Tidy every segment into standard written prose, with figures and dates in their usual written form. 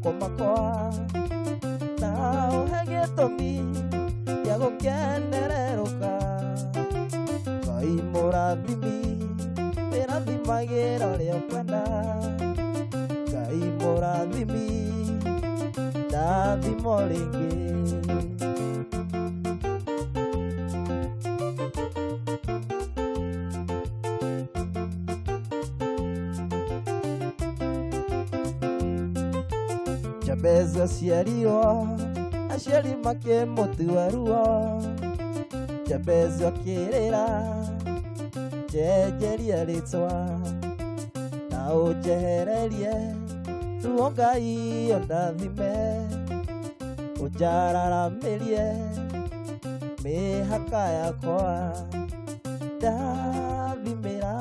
moko makwa na ũhe gĩtũmi gĩa gũkenererũka. Ngai mũrathimi wĩrathimagĩra ũrĩa ũkwenda. Ngai mũrathimi ndathimo rĩngĩ. Jabez aciarirwo aciari makĩmũtua ruo. Jabez akĩrĩra njenjeria rĩtwa na ũnjehererie ruo Ngai ũndathime ũnjararamĩrie mĩhaka yakwa. Ndathimĩra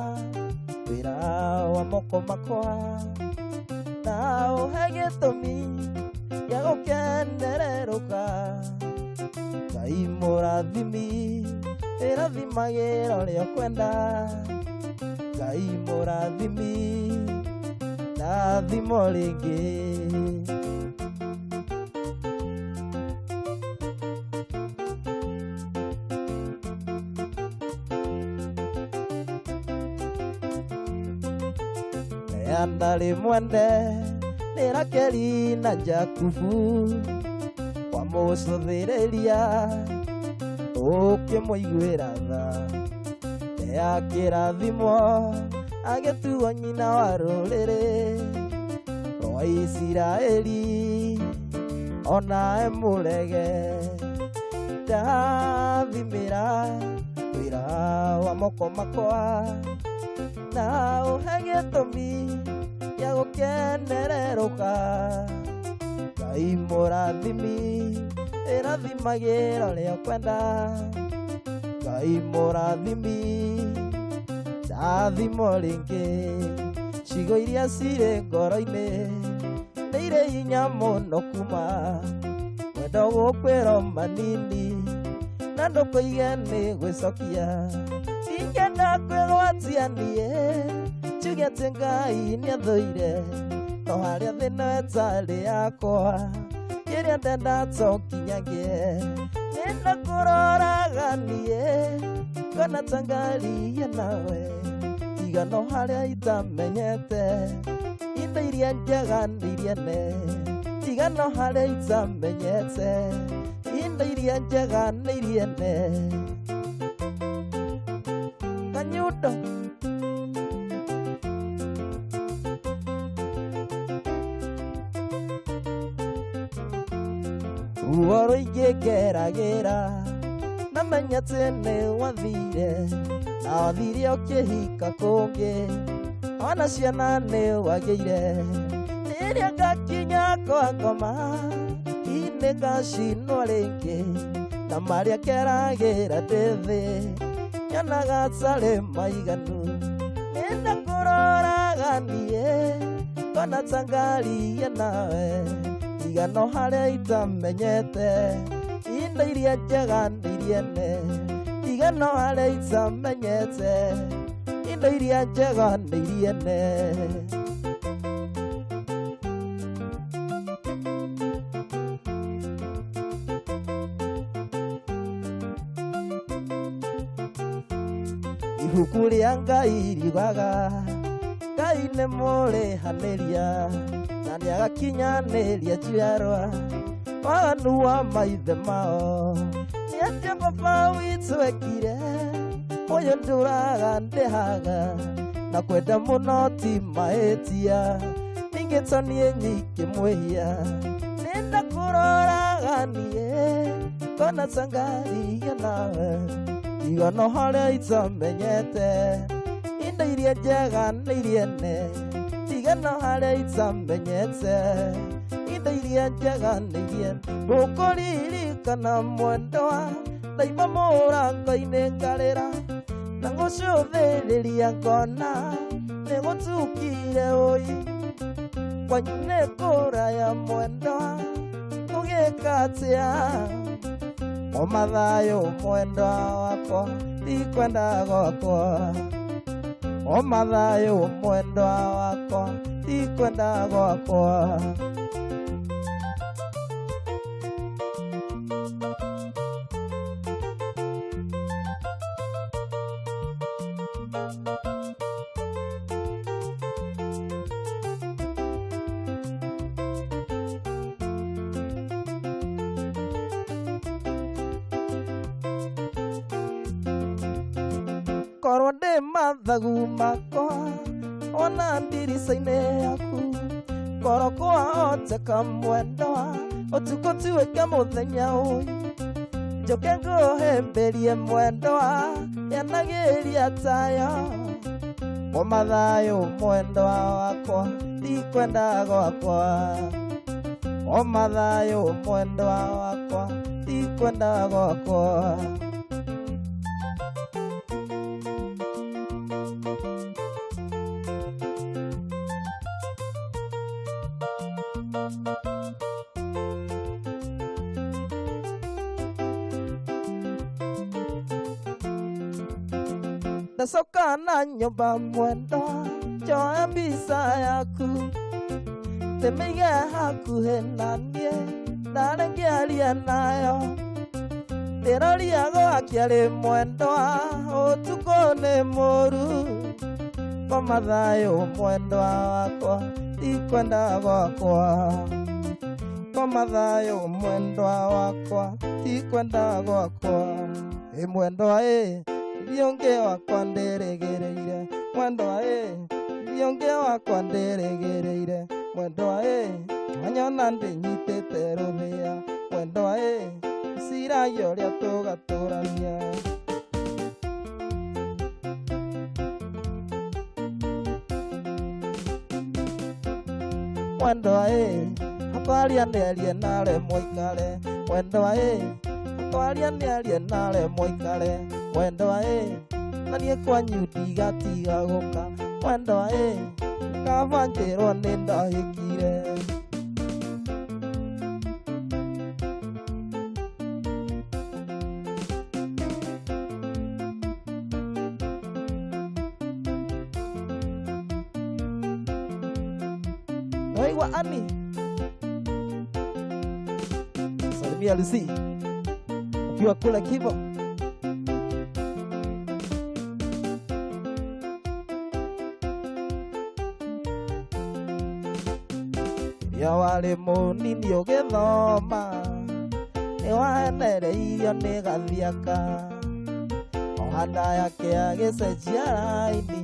wĩra wa moko makwa na ũhe gĩtũmi gĩa gũkenererũka. Ngai mũrathimi wĩrathimagĩra ũrĩa ũkwenda. Ngai mũrathimi ndathimo rĩngĩ. Lea ndarĩ mwende nĩ Rakeli na Jakubu wamũcũthĩrĩria ũkĩmũiguĩra tha. Lea akĩrathimwo agĩtuo nyina wa rũrĩrĩ rwa Isiraeli ona emũrege. Ndathimĩra wĩra wa moko makwa na ũhe gĩtũmi gĩa gũkenererũka. Ngai mũrathimi wĩrathimagĩra ũrĩa ũkwenda. Ngai mũrathimi ndathimo rĩngĩ. Cigo iria cirĩ ngoro-inĩ nĩ irĩ hinya mũno kuma wendo gũkwĩrwo manini na ndũkũige nĩ gwĩcokia. Ndingĩenda kwĩgwatia niĩ njuge atĩ Ngai nĩathũire no harĩa thĩna ĩtarĩ yakwa kĩrĩa ndenda to nginya ngĩe. Nĩndakũroraga niĩ ngona ta ngaria nawe tiga no harĩa itamenyete indo iria njega nĩ iria ne. Tiga no harĩa itamenyete indo iria njega nĩ iria ne. Kanyundo ruo rũingĩ ngeragĩra namenya atĩ nĩ wathire na wathire ũkĩhika kũngĩ ona ciana nĩ wagĩire. Rĩrĩa ngakinya kwa ngoma inĩ ngacinwo rĩngĩ na marĩa ngeragĩra ndĩ thĩ nyonaga tarĩ maiganu. Nĩndakũroraga niĩ ngona ta ngaria nawe tiga no harĩa itamenyete indo iria njega nĩ iria ne. Tiga no harĩa itamenyete indo iria njega nĩ iria ne. Ibuku rĩa Ngai riugaga Ngai nĩ mũrĩhanĩria na nĩagakinyanĩria njiarwa waganu wa maithe mao. Nĩ atĩa baba witũ ekire ũyũ ndũraga ndĩhaga na kwenda mũno ti mahĩtia ningĩ to niĩ nyingĩ mwĩhia. Nĩndakũroraga niĩ ngona ta ngaria nawe tiga no harĩa itamenyete indo iria njega nĩ iria ne. Tiga no harĩa itamenyete indo iria njega nĩ iria ndũkũririkana mwendwa ndaima mũrango-inĩ ngarĩra na ngũcũthĩrĩria ngona nĩ gũtukire ũi kwanyu nĩ kũraya mwendwa ngũgĩka atĩa. O mathayũ mwendwa wakwa ndikwenda gwakwa. O mathayũ mwendwa wakwa ndikwenda gwakwa. Mathagu makwa ona ndirica-inĩ yaku ngoro kwahoteka mwendwa ũtukũ tuĩke mũthenya ũyũ njoke ngũhĩmbĩrie mwendwa yanagĩria tayo koma thayũ mwendwa wakwa ndikwenda gwakwa koma thayũ mwendwa wakwa ndikwenda gwakwa. Ndacoka na nyũmba mwendwa njoe mbica yaku ndĩmĩige hakuhĩ na niĩ ndarĩ ngĩaria nayo ndĩroria gwakĩarĩ mwendwa ũtukũ nĩ mũru koma thayũ mwendwa wakwa ndikwenda gwakwa koma thayũ mwendwa wakwa ndikwenda gwakwa ĩ mwendwa ĩ ũngĩ wakwa ndĩrĩgĩrĩire mwendwa ĩ ũngĩ wakwa ndĩrĩgĩrĩire mwendwa ĩ wanyona ndĩnyitĩte rũthĩa mwendwa ĩ ciragia ũrĩa tũgatũrania. Mwendwa ĩ akwaria nĩarie nare mũikare mwendwa ĩ akwaria nĩarie nare mũikare mwendwa ĩ na niĩ kwanyu ndigatiga gũka mwendwa ĩ kaba njĩrwo nĩ ndahĩkire. Waigua Ani salimia Lucy ukiwa kule Kibo. Rĩrĩa warĩ mũnini ũgĩthoma nĩwaenereirio nĩ gathiaka ohanda yake agĩcenjia raini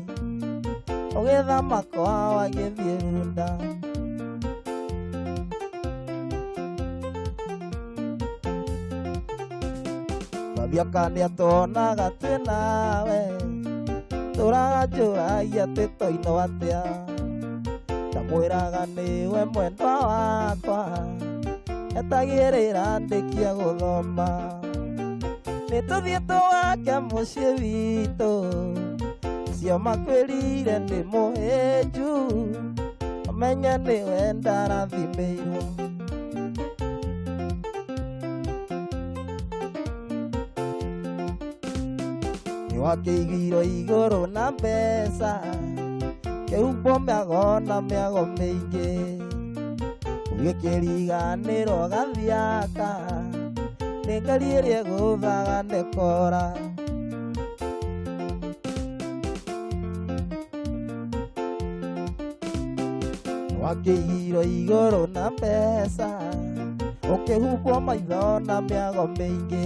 ũgĩthama kwao agĩthiĩ Runda. Gathiaka nĩatuonaga twĩ nawe tũranjũragia atĩ tũinwo atĩa ndamwĩraga nĩwe mwendwa wakwa etagĩrĩra ndĩkia gũthoma nĩtũthiĩ tũwake mũciĩ witũ cio makwĩrire ndĩ mũhĩnju ũmenye nĩwe ndarathimĩirwo. Nĩwakĩigirwo igũrũ na mbeca kĩhumbwo mĩago na mĩago mĩingĩ ũgĩkĩriganĩrwo gathiaka nĩ ngari ĩrĩa ĩgũthaga nĩ kora. Nĩwakĩigirwo igũrũ na mbeca ũkĩhumbwo maitho na mĩago mĩingĩ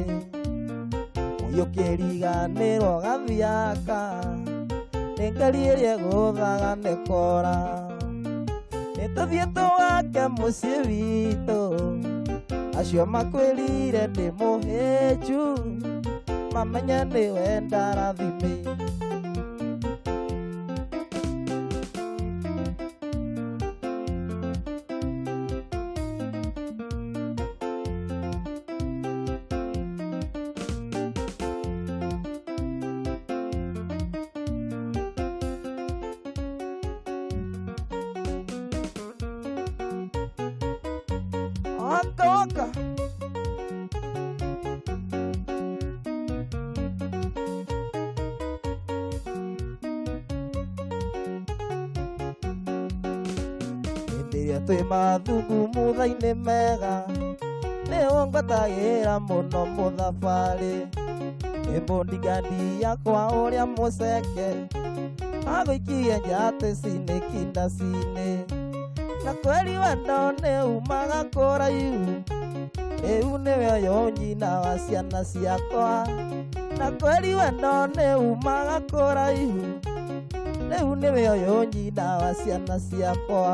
ũgĩkĩriganĩrwo gathiaka nĩ ngari ĩrĩa ĩgũthaga nĩ kora. Nĩtũthiĩ tũwake mũciĩ witũ acio makwĩrire ndĩ mũhĩnju mamenye nĩwe ndarathimĩirwo. Waka waka. Hĩndĩ ĩrĩa twĩ mathungumutha-inĩ mega nĩũngwatagĩra mũno mũthabarĩ nĩ mbũndigandi yakwa ũrĩa mũceke agũikie njatĩ cinĩ kindacinĩ na kweli wendo nĩ umaga kũraihu rĩu nĩwe ũyũ nyina wa ciana ciakwa na kweli wendo nĩ umaga kũraihu Rĩu nĩwe ũyũ nyina wa ciana ciakwa.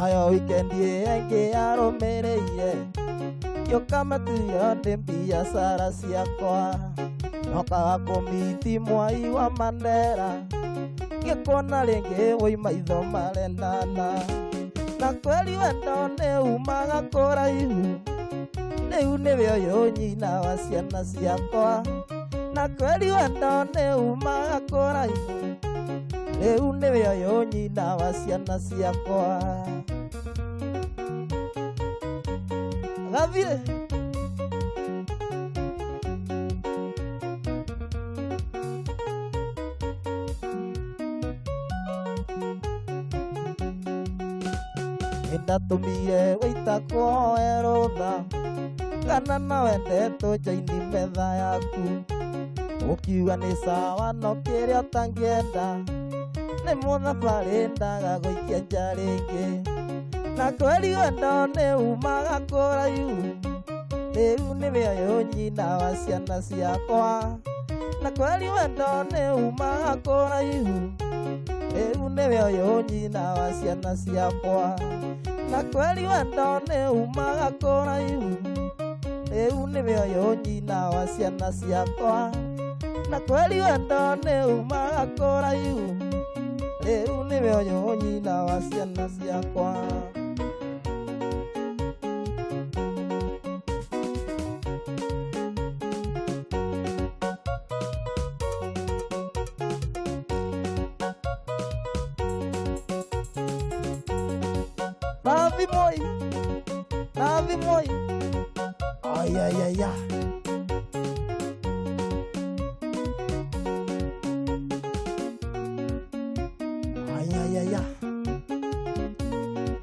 Ayo wikendi ĩngĩ yarũmĩrĩire ngĩũka matuyo ndĩ biacara ciakwa. Nokaga kũmiti mwai wa Mandera ngĩkuona rĩngĩ wĩ maitho marendana. Na kweli wendo nĩ umaga kũraihu, rĩu nĩwe ũyũ nyina wa ciana ciakwa. Na kweli wendo nĩ umaga kũraihu, rĩu nĩwe ũyũ nyina wa ciana ciakwa. Gathire. Nĩndatũmire wĩita kũhoe rũtha kana no wende tũnjoini metha yaku. Ũkiuga nĩ sawa no kĩrĩa ũtangĩenda nĩ mũthabarĩ ndaga gũikia nja rĩngĩ. Na kweli wendo nĩ umaga kũraihu, rĩu nĩwe ũyũ nyina wa ciana ciakwa. Na kweli wendo nĩ umaga kũraihu, rĩu nĩwe ũyũ nyina wa ciana ciakwa. Na kweli wendo nĩ umaga kũraihu, rĩu nĩwe ũyũ nyina wa ciana ciakwa. Na kweli wendo nĩ umaga kũraihu, rĩu nĩwe ũyũ nyina wa ciana ciakwa. Nathi moi, nathi moi. Ay ay ay ay. Ay ay ay ay.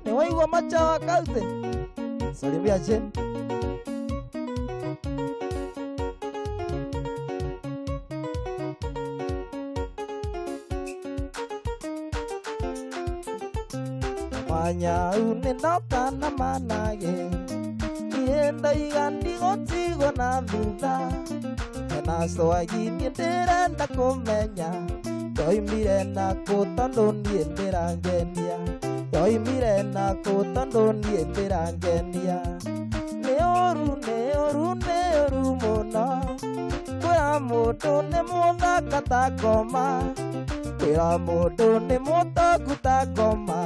Nĩ waigua machawa kaute. Salimia Jen. Manyau nĩ ndoka na manage, niĩ ndaiga ndigũtigwo na thutha. Hena swagi niĩ ndĩrenda kũmenya ndoimire nakũ tondũ niĩ ndĩrangenia. Ndoimire nakũ tondũ niĩ ndĩrangenia. Nĩ ũru nĩ ũru nĩ ũru mũno kwĩra mũndũ nĩ mũthaka ta ngoma, kwĩra mũndũ nĩ mũtongu ta ngoma.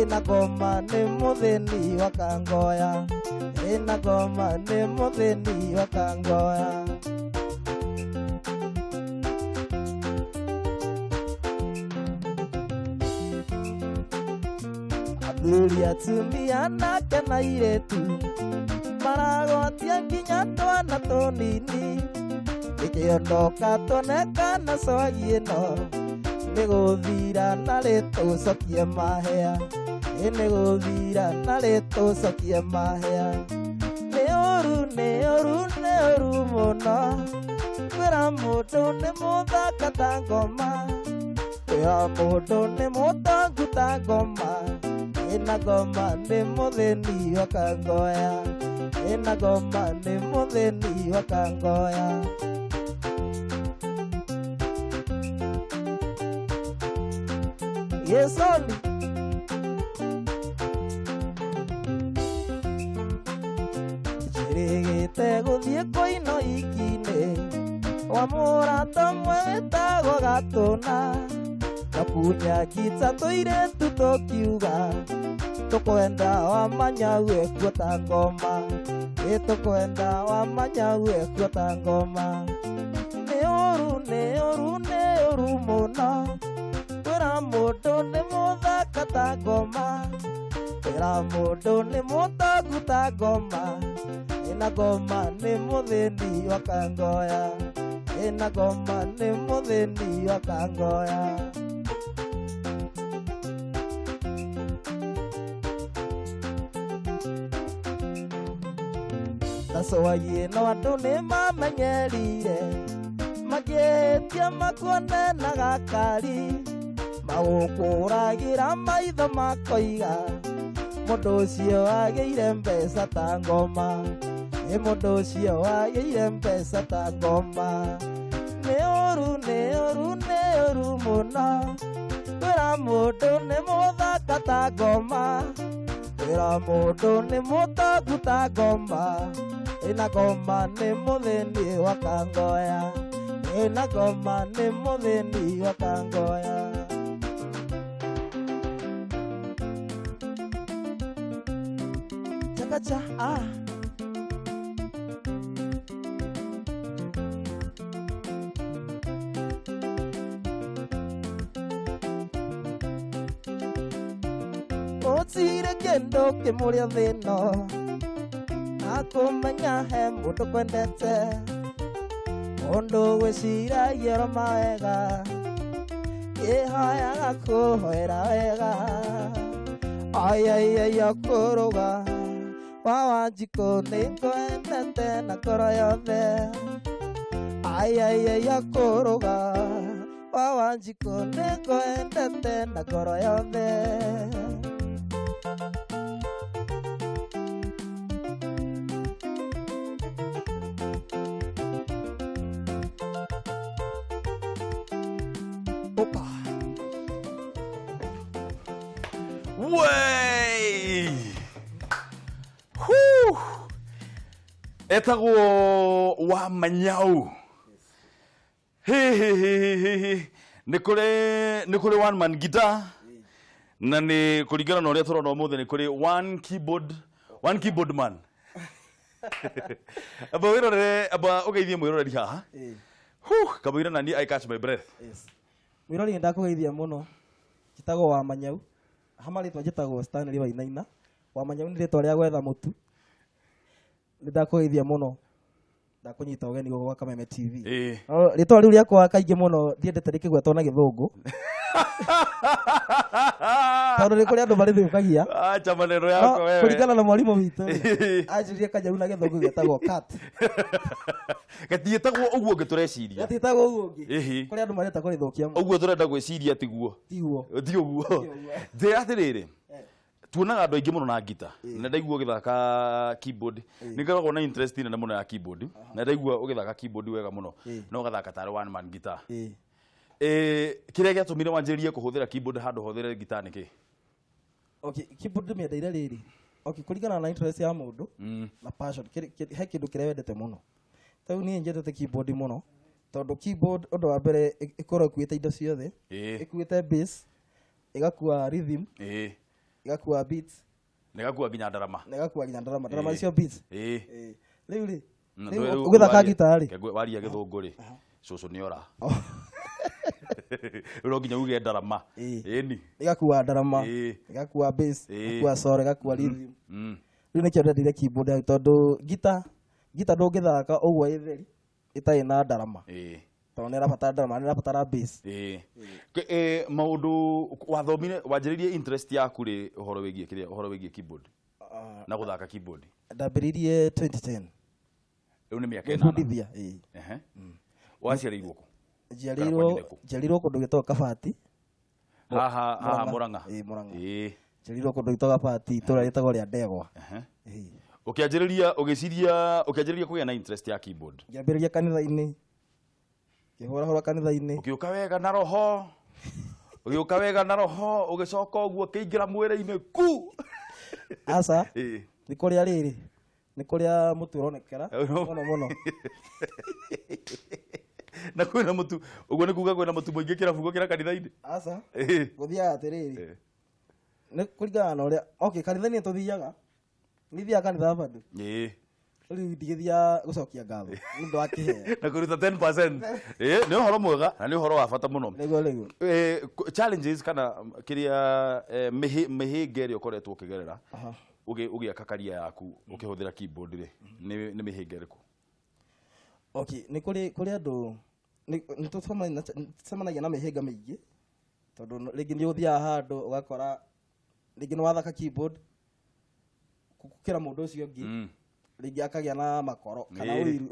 Ĩna ngoma nĩ mũthĩni wa kangoya, ĩna ngoma nĩ mũthĩni wa kangoya. Athuri atumia anake na airĩtu maragwatia nginya twana tũnini. Nĩkĩo ndoka tuonekana swagi ĩno nĩgũthira narĩ tũcokie mahĩa, nĩgũthira narĩ tũcokie mahĩa. Nĩ ũru nĩ ũru nĩ ũru mũno kwĩra mũndũ nĩ mũthaka ta ngoma, kwĩra mũndũ nĩ mũtongu ta ngoma. Ĩna ngoma nĩ mũthĩni wa kangoya, ĩna ngoma nĩ mũthĩni wa kangoya. Yesoni. Njĩrĩgĩte gũthiĩ kũina iki-inĩ wa mũrata ũmwe wĩtagwo Gatũna. Gakunya ngita tũirĩtu tũkiuga tũkwenda wamanyau ekuo ta ngoma, ĩ tũkwenda wamanyau ekuo ta ngoma. Nĩ ũru nĩ ũru nĩ ũru mũno kwĩra mũndũ nĩ mũthaka ta ngoma, kwĩra mũndũ nĩ mũtongu ta ngoma. Ĩna ngoma nĩ mũthĩni wa kangoya, ĩna ngoma nĩ mũthĩni wa kangoya. Na swagi ĩno andũ nĩ mamenyerire magĩtia makuone na gakari. Magũkũragĩra maitho makoiga mũndũ ũcio agĩire mbeca ta ngoma, ĩ mũndũ ũcio agĩire mbeca ta ngoma. Nĩ ũru, nĩ ũru, nĩ ũru mũno kwĩra mũndũ nĩ mũthaka ta ngoma, kwĩra mũndũ nĩ mũtongu ta ngoma, ĩna ngoma nĩ mũthĩni wa kangoya, ĩna ngoma nĩ mũthĩni wa kangoya. Chakacha ah. Gũtirĩ kĩndũ kĩmũrĩa thĩno akũmenya he mũndũ kwendete, mũndũ gwĩciragia oro mawega, kĩhoyaga kũhoera wega, ayaiya kũrũga wa Wanjikũ nĩngwendete na ngoro yothe, ayaiya kũrũga wa Wanjikũ nĩngwendete na ngoro yothe. Opa. Wey! Whew! Etagwo wa manyau. Hi hi hi hi hi hi. Nĩ kũrĩ nĩ kũrĩ one man guitar na nĩ kũringana na ũrĩa tũrona ũmũthĩ nĩ kũrĩ one keyboard man. Amba wĩrorere, amba ũgeithie mwĩroreri haha. Whew, kamũira na niĩ I catch my breath. Yes. Mwĩrori, nĩ ndakũgeithia mũno. Njĩtagwo wa Manyau. Hama rĩtwa njĩtagwo Stanley Wainaina. Wa Manyau nĩ rĩtwa rĩa gwetha mũtu. Nĩ ndakũgeithia mũno. Ndakũnyita ũgeni gũkũ gwa Kameme TV. No, rĩtwa rĩu rĩakwa kaingĩ mũno ndiendete rĩkĩgwetwo na gĩthũngũ tondũ nĩ kũrĩ andũ marĩthũkagia. Acha maneno No, yako wewe. kũringana na mwarimũ witũ rĩ, anjĩrire kanyau na gĩthũngũ getagwo cat. Gatiĩtagwo ũguo ũngĩ tũreciria. Gatiĩtagwo ũguo ũngĩ. Ĩhĩ. Kũrĩ andũ marenda kũrĩthũkia mũno. Ũguo tũrenda gwĩciria tiguo. Tiguo. Ti ũguo. Njĩra atĩrĩrĩ, tuonaga andũ aingĩ mũno na ngita na ndaigua ũgĩthaka keyboard, nĩ ngoragwo na interest nene mũno ya keyboard, na ndaigua ũgĩthaka keyboard wega mũno na ũgathaka tarĩ one man guitar. Kĩrĩa gĩatũmire wanjĩrĩrie kũhũthĩra keyboard handũ hũthĩre guitar nĩ kĩ? Okay, keyboard ndĩmĩendeire rĩrĩ. Okay, kũringana na interest ya mũndũ na passion, he kĩndũ kĩrĩa wendete mũno. Ta rĩu niĩ nyendete keyboard mũno tondũ keyboard, ũndũ wa mbere, ĩkoragwo ĩkuĩte indo ciothe. Ĩkuĩte bass, ĩgakua rhythm, ĩgakua beats, nĩgakua nginya ndarama. Na ĩgakua nginya ndarama. Ndarama icio beats. Rĩu rĩ, rĩu rĩu ũgĩthaka waria- guitar rĩ, waria gĩthũngũ rĩ, cũcũ nĩ ora. Rĩu no nginya uge ndarama. Ĩni. Ĩgakua ndarama, ĩgakua bass, ĩgakua solo, ĩgakua rhythm. Rĩu nĩkĩo ndendire keyboard hau, tondũ guitar ndũngĩthaka ũguo ĩtheri ĩtarĩ na ndarama, tondũ nĩ ĩrabatara ndarama, nĩ ĩrabatara bass. Ĩĩ. Maũndũ wathomire, wanjĩrĩirie interest yaku rĩ ũhoro wĩgiĩ kĩrĩa, ũhoro wĩgiĩ keyboard na gũthaka keyboard? Ndambĩrĩirie 2010. Rĩu nĩ mĩaka 8. Gwĩbundithia, ĩĩ. Ehe. Waciarĩirwo kũ? Njiarĩirwo Kana kwanyu nĩ kũ? Njiarĩirwo kũndũ gwĩtagwo Kabati. Haha haha Mũrang'a? Ĩĩ, Mũrang'a. Njiarĩirwo kũndũ gwĩtagwo Kabati, itũũra rĩtagwo rĩa Ndegwa. Ĩĩ. Ũkĩanjĩrĩria, ũgĩciria, ũkĩanjĩrĩria kũgĩa na interest ya keyboard? Ngĩambĩrĩria kanitha-inĩ, ngĩhũrahũra kanitha-inĩ. Ũgĩũka wega na roho, ũgĩũka wega na roho, ũgĩcoka ũguo ũkĩingĩra mwĩrĩ-inĩ ku? Aca. Nĩ kũrĩa rĩrĩ, nĩ kũrĩa mũtu ũronekera mũno mũno. Na kwĩna mũtu, ũguo nĩ kuga kwĩna mũtu mũingĩ kĩrabu gũkĩra kanitha-inĩ? Aca. Gũthiaga atĩrĩrĩ, nĩ kũringana na ũrĩa, okay, kanitha-inĩ tũthiaga, nĩ thiaga kanitha bado. Rĩu ndigĩthiaga gũcokia ngatho nĩ ũndũ wa kĩheo. Na kũruta 10%. Nĩ ũhoro mwega na nĩ ũhoro wa bata mũno. Nĩguo. Challenges kana kĩrĩa, mĩhĩnga ĩrĩa ũkoretwo ũkĩgerera ũgĩaka career yaku ũkĩhũthĩra keyboard rĩ, nĩ mĩhĩnga ĩrĩkũ? Okay, nĩ kũrĩ andũ nĩ tũcemanagia na mĩhĩnga mĩingĩ, tondũ rĩngĩ nĩ ũthiaga handũ ũgakora rĩngĩ nĩ wathaka keyboard gũkĩra mũndũ ũcio ũngĩ, rĩngĩ akagĩa na makoro kana ũiru,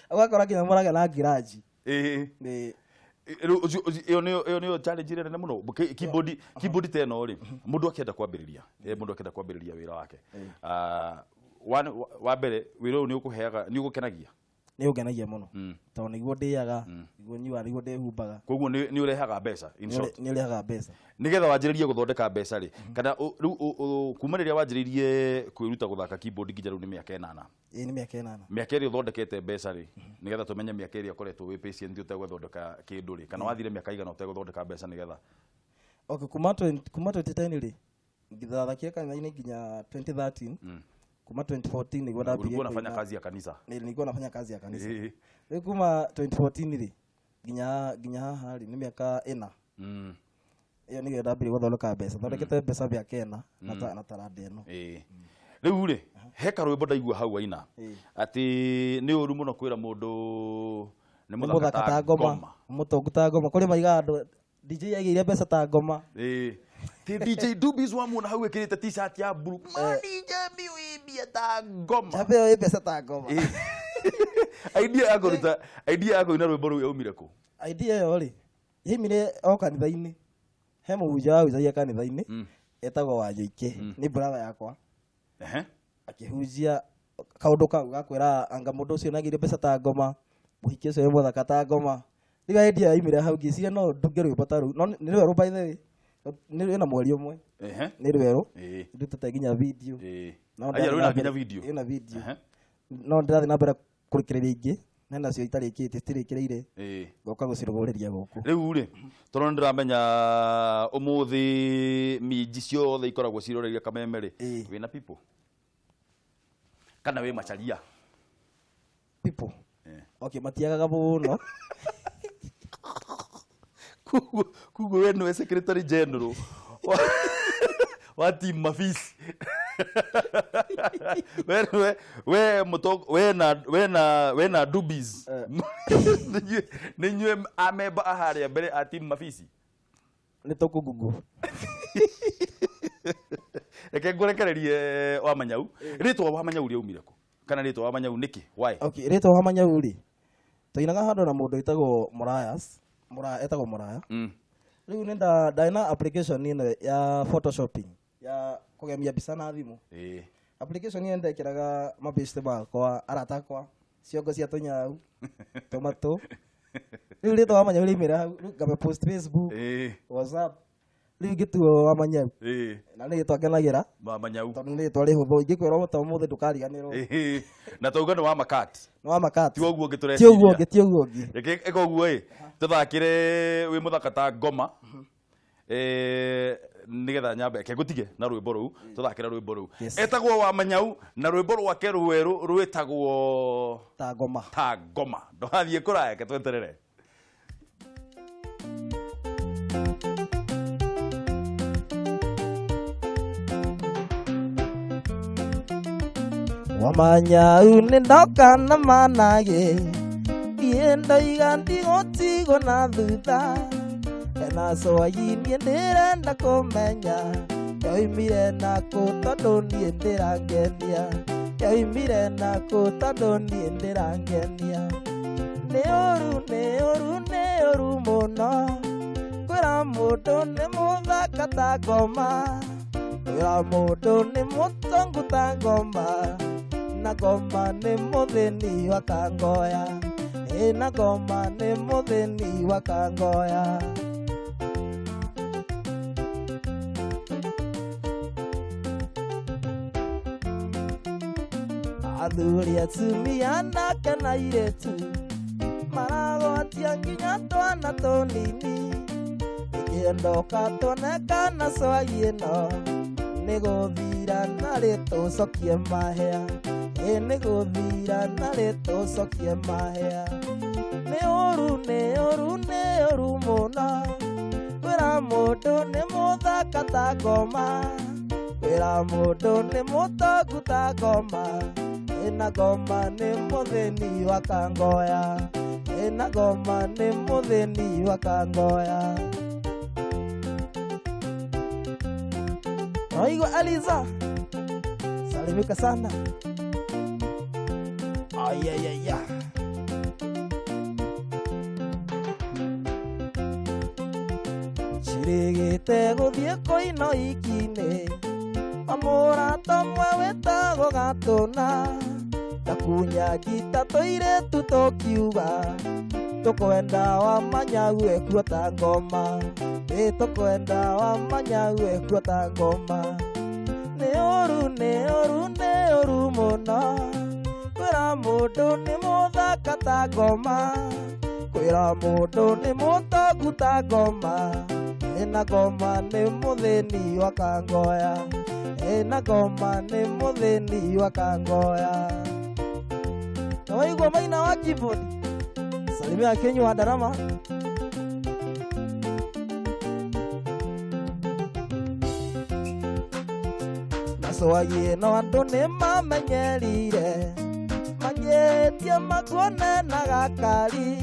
ũgakora nginya mũragĩa na ngiraji. Nĩ Ĩyo nĩyo challenge ĩrĩa nene mũno. Keyboard ta ĩno rĩ, mũndũ akĩenda kwambĩrĩria, mũndũ akĩenda kwambĩrĩria wĩra wake, wa mbere wĩra ũyũ nĩ ũkũheaga, nĩ ũgũkenagia? Nĩ ũngenagia mũno, tondũ nĩguo ndĩaga, nĩguo nyuaga, nĩguo ndĩhumbaga. Koguo nĩ ũrehaga mbeca, in short. Nĩ ũrehaga mbeca. Nĩgetha wanjĩrĩrie gũthondeka mbeca rĩ, kana rĩu kuma rĩrĩa wanjĩrĩirie kwĩruta gũthaka keyboard nginya rĩu nĩ mĩaka 8? Ĩĩ, nĩ mĩaka 8. Mĩaka ĩrĩa ũthondekete mbeca rĩ, nĩgetha tũmenye mĩaka ĩrĩa ũkoretwo wĩ patient ũtegũthondeka kĩndũ rĩ, kana wathire mĩaka igana ũtegũthondeka mbeca nĩgetha? Okay, kuma 2010 rĩ, ngĩthathakire kanitha-inĩ nginya 2013. Kuma 2014 nĩguo ndambirie. Ulikuwa unafanya kazi ya kanisa? Nilikuwa nafanya kazi ya kanisa. Rĩu kuma 2014 rĩ nginya haha rĩ nĩ mĩaka 4. Ĩyo nĩyo ndambirie gũthondeka mbeca. Thondekete mbeca mĩaka 4 na taranda ĩno. Rĩu rĩ, he karwĩmbo ndaigua hau waina atĩ nĩ ũru mũno kwĩra mũndũ nĩ mũthaka ta ngoma, mũtongu ta ngoma, kũrĩ maigaga andũ DJ aigĩire mbeca ta ngoma. Ti DJ Dubis wa muona hau ĩkĩrĩte t-shirt ya blue. Ma DJ miuimbia ta ngoma. Njambe ĩyo ĩ mbeca ta ngoma. Idea ya kũruta, idea ya kũina rwĩmbo rũu yaumire kũ? Idea ĩyo rĩ, yaumire o kanitha-inĩ. He mũhunjia wahunjagia kanitha-inĩ, etagwo Wanjoike, nĩ brother yakwa. Akĩhunjia kaũndũ kau ga kwĩra anga mũndũ ũcio nĩagĩire mbeca ta ngoma, mũhiki ũcio nĩ mũthaka ta ngoma. Rĩu idea yaumire hau, ngĩciria no ndunge rwĩmbo ta rũu. No nĩ rwerũ by the way. Nĩ rwĩna mweri ũmwe. Nĩ rwerũ. Ndutĩte nginya video. Aya, rwĩna nginya video. Ĩna video. No ndĩrathiĩ na mbere kũrĩkĩrĩria ingĩ, na nacio itarĩkĩtie, citirĩkĩrĩire. Ngoka gũcirũgũrĩria gũkũ. Rĩu rĩ, tondũ nĩ ndĩramenya ũmũthĩ minji ciothe ikoragwo ciroreirie Kameme rĩ, wĩna people? Kana wĩ macaria? People? Okay, matiagaga mũno. Koguo we nĩwe secretary general wa team Mafisi. We we na Dubis. Nĩ inyuĩ amemba a harĩa mbere a team Mafisi. Nĩ tũkũngungu. Reke ngũrekererie Wamanyau. Rĩtwa Wamanyau rĩaumire kũ? Kana rĩtwa Wamanyau nĩkĩ? Why? Okay, rĩtwa Wamanyau rĩ, twainaga handũ na mũndũ wĩtagwo Morayas. Moraya, etagwo Moraya. Rĩu nĩ ndarĩ na application ĩno ya photoshopping, ya kũgemia mbica na thimũ. Application ĩyo ndekĩraga mabĩcite makwa, arata akwa, ciongo cia tũnyau, tũmatũ. Rĩu rĩtwa Wamanyau rĩaumĩra hau, rĩu ngame post Facebook, WhatsApp. Rĩu ngĩtuo Wamanyau. Na nĩ rĩtwa ngenagĩra. Wamanyau. Tondũ nĩ rĩtwa rĩhũthũ, ingĩkwĩra ta ũmũthĩ ndũkariganĩrwo. Na tauga nĩ wa Makat. Nĩ wa Makat. Ti ũguo ũngĩ tũreciria. Ti ũguo ũngĩ, ti ũguo ũngĩ. Reke ĩka ũguo ĩ, tũthakĩre wĩ mũthaka ta ngoma. Nĩgetha nyambe reke ngũtige na rwĩmbo rũu, tũthakĩre rwĩmbo rũu. Etagwo Wamanyau na rwĩmbo rwake rwerũ rwĩtagwo Ta Ngoma. Ta Ngoma. Ndũgathiĩ kũraya, reke tweterere. Wamanyau nĩ ndoka na manage, niĩ ndoiga ndigũtigwo na thutha. Ena cwai niĩ ndĩrenda kũmenya, yoimire nakũ tondũ niĩ ndĩrangenia. Yoimire nakũ tondũ niĩ ndĩrangenia. Nĩ ũru, nĩ ũru, nĩ ũru mũno, kwĩra mũndũ nĩ mũthaka ta ngoma, kwĩra mũndũ nĩ mũtongu ta ngoma, na ngoma nĩ mũthĩni wa kangoya. Ĩ na ngoma nĩ mũthĩni wa kangoya. Athuri atumia anake na airĩtu maragwatia nginya twana tũnini. Ĩkĩendoka tuonekana cwai ĩno, nĩ gũthira narĩ tũcokie mahĩa. Ĩ nĩ gũthira narĩ tũcokie mahĩa. Nĩ ũru, nĩ ũru, nĩ ũru mũno, kwĩra mũndũ nĩ mũthaka ta ngoma, kwĩra mũndũ nĩ mũtongu ta ngoma. Ĩna ngoma nĩ mũthĩni wa kangoya. Ĩna ngoma nĩ mũthĩni wa kangoya. Oigo Eliza, salimika sana. Ayayaya. Twabangĩte gũthiĩ kũina iki-inĩ Amũrata ũmwe wĩtagwo Gatũna Ndakunya ngita tũirĩtu tũkiuga Tũkwenda Wamanyau ekuo ta ngoma Ĩ tũkwenda Wamanyau ekuo ta ngoma Nĩ ũru nĩ ũru nĩ ũru mũno Kwĩra mũndũ nĩ mũthaka ta ngoma Kwĩra mũndũ nĩ mũtongu ta ngoma Ĩna ngoma nĩ mũthĩni wa kangoya Ĩna ngoma nĩ mũthĩni wa kangoya Na waigua maina wa keyboard Salimia Kenyu wa Ndarama. Macoagie no andũ nĩ mamenyerire Mangĩtie makuone na gakari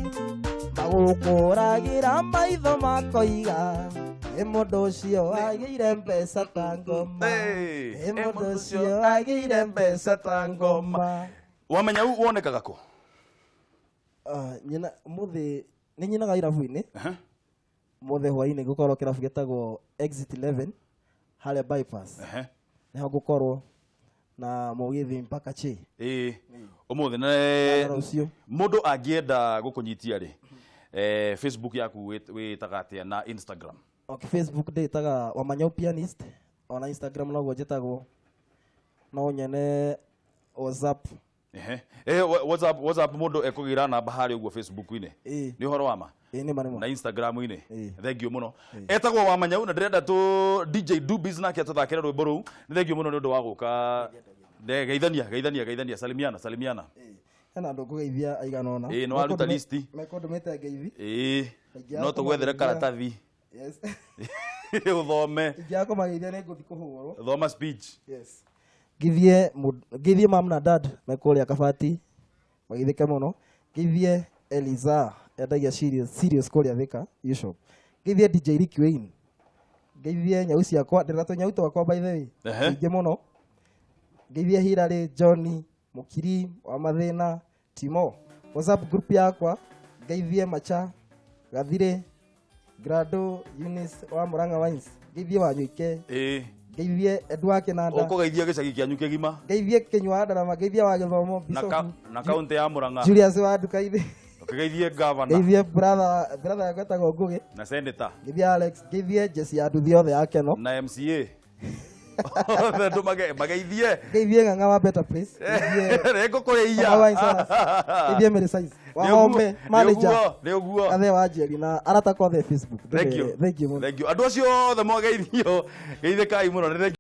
Magũkũragĩra maitho makoiga Ĩ mũndũ ũcio agĩire mbeca ta ngoma. Hey, Ĩ mũndũ ũcio agĩire mbeca ta ngoma. Wamenya u wonekaga kũ? Nyina mũthĩ nĩ nyinaga irabu-inĩ. Mũthĩ hwaĩ-inĩ ngũkorwo kĩrabu gĩtagwo Exit 11 harĩa bypass. Nĩho ngũkorwo na mũgithi mpaka chi. Ĩĩ, ũmũthĩ Na na rũciũ. Mũndũ angĩenda gũkũnyitia rĩ, Facebook yaku wĩtaga atĩa na Instagram? Okay, Facebook ndĩtaga Wamanyau Pianist, ona Instagram noguo njĩtagwo. No nyone WhatsApp. Ehe. WhatsApp mũndũ ekũgĩra namba harĩa ũguo Facebook-inĩ. Ĩĩ. Nĩ ũhoro wa ma? Ĩĩ, nĩ ma, nĩ ma. Na Instagram-inĩ. Ĩĩ. Thengiũ mũno. Etagwo Wamanyau na ndĩrenda tũ DJ Dubis nake atũthakĩre rwĩmbo rũu. Nĩ thengiũ mũno nĩ ũndũ wa gũka. Geithania, geithania, geithania, salimiana, salimiana. Ĩĩ. Hena andũ ngũgeithia aigana ũna. Ĩĩ, nĩ waruta list. Mekũndũmĩte ngeithi. Ĩĩ. Ingĩaga No tũgwethere kũmageithia. karatathi. Yes. Ũthome. Ingĩaga kũmageithia nĩ ngũthiĩ kũhũrwo. Thoma speech. Yes. Ngithie ngithie mam na dad me kũrĩa Kabati magithĩke mũno. Ngithie Eliza endagia cereals kũrĩa Thika U-shop. Ngithie DJ Ricky Wayne. Ngithie nyau ciakwa, ndĩna tũnyau twakwa by the way. Nyingĩ mũno. Ngithie Hilary, Johnny, Mukiri wa Mathĩna, Timo. WhatsApp group yakwa, ngeithie Macha, Gathire, Grado, Eunice wa Murang'a Wines. Ngeithie Wanyuike. Ĩĩ. Ngeithie Edward Kinanda. Ũkũgeithia gĩcagi kĩanyu kĩgima. Ngeithie Kinyua wa Ndarama, ngeithie wa Gĩthomo, Na Bishop. na kaunti ya Murang'a. Julius wa Nduka-inĩ. Ũkĩgeithie governor. Ngeithie brother yakwa etagwo Ngũgĩ. Na senator. Ngeithie Alex, ngeithie Jesse ya nduthi yothe ya Keno. Na MCA. Othe andũ mageithie. Ngeithie Ng'ang'a wa Better Place. Ngeithie Rĩngũ kũrĩia. Ng'ang'a wa Insurance. Ngeithie Mary Size. Wa Nĩ ũguo, Home, manager. nĩ ũguo, nĩ ũguo. Gathe wa Njeri na arata kwa the Facebook. Thank you. Thank you mũno. Thank you. Andũ acio othe mwageithio, geithĩkai mũno. Nĩ thank